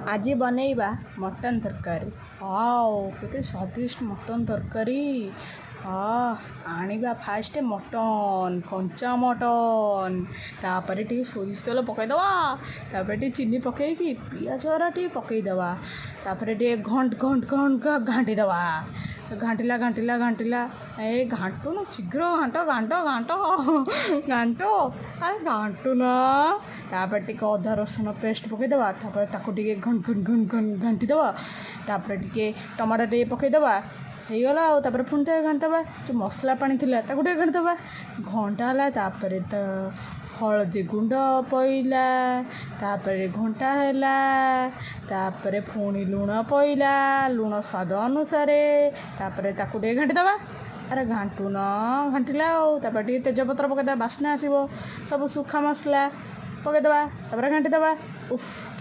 ଆଜି ବନେଇବା ମଟନ୍ ତରକାରୀ। ଆଉ କେତେ ସ୍ୱାଦିଷ୍ଟ ମଟନ୍ ତରକାରୀ! ଆଣିବା ଫାଷ୍ଟ ମଟନ୍, କଞ୍ଚା ମଟନ୍। ତାପରେ ଟିକେ ସୋରିଷ ତେଲ ପକାଇଦେବା, ତାପରେ ଟିକେ ଚିନି ପକାଇକି ପିଆଜ ଗୁରା ଟିକେ ପକାଇଦେବା। ତାପରେ ଟିକେ ଘଣ୍ଟ ଘଣ୍ଟ ଘଣ୍ଟ ଘାଣ୍ଟି ଦେବା। ଘାଣ୍ଟିଲା, ଘାଣ୍ଟିଲା, ଘାଣ୍ଟିଲା। ଏ ଘାଣ୍ଟୁନ, ଶୀଘ୍ର ଘାଣ୍ଟ, ଘାଣ୍ଟ, ଘାଣ୍ଟ, ଘାଣ୍ଟ। ଆରେ ଘାଣ୍ଟୁନ। ତାପରେ ଟିକେ ଅଦା ରସୁଣ ପେଷ୍ଟ ପକାଇଦେବା। ତାପରେ ତାକୁ ଟିକେ ଘଣ୍ଟ ଘଣ୍ଟ ଘଣ୍ଟ ଘଣ୍ଟ ଘାଣ୍ଟି ଦେବା। ତାପରେ ଟିକେ ଟମାଟୋ ଟିକେ ପକାଇଦେବା, ହେଇଗଲା। ଆଉ ତାପରେ ପୁଣି ଟିକେ ଘାଣ୍ଟିଦେବା। ଯେଉଁ ମସଲା ପାଣି ଥିଲା, ତାକୁ ଟିକେ ଘାଣ୍ଟିଦେବା। ଘଣ୍ଟା ହେଲା। ତାପରେ ତ ହଳଦୀ ଗୁଣ୍ଡ ପଇଲା, ତାପରେ ଘଣ୍ଟା ହେଲା। ତାପରେ ପୁଣି ଲୁଣ ପଇଲା, ଲୁଣ ସ୍ୱାଦ ଅନୁସାରେ। ତାପରେ ତାକୁ ଟିକେ ଘାଣ୍ଟିଦେବା। ଆରେ ଘାଣ୍ଟୁନ। ଘାଣ୍ଟିଲା ଆଉ ତାପରେ ଟିକେ ତେଜପତ୍ର ପକାଇଦେବା, ବାସ୍ନା ଆସିବ। ସବୁ ଶୁଖା ମସଲା ପକାଇଦେବା, ତାପରେ ଘାଣ୍ଟିଦେବା। ଉଫ୍।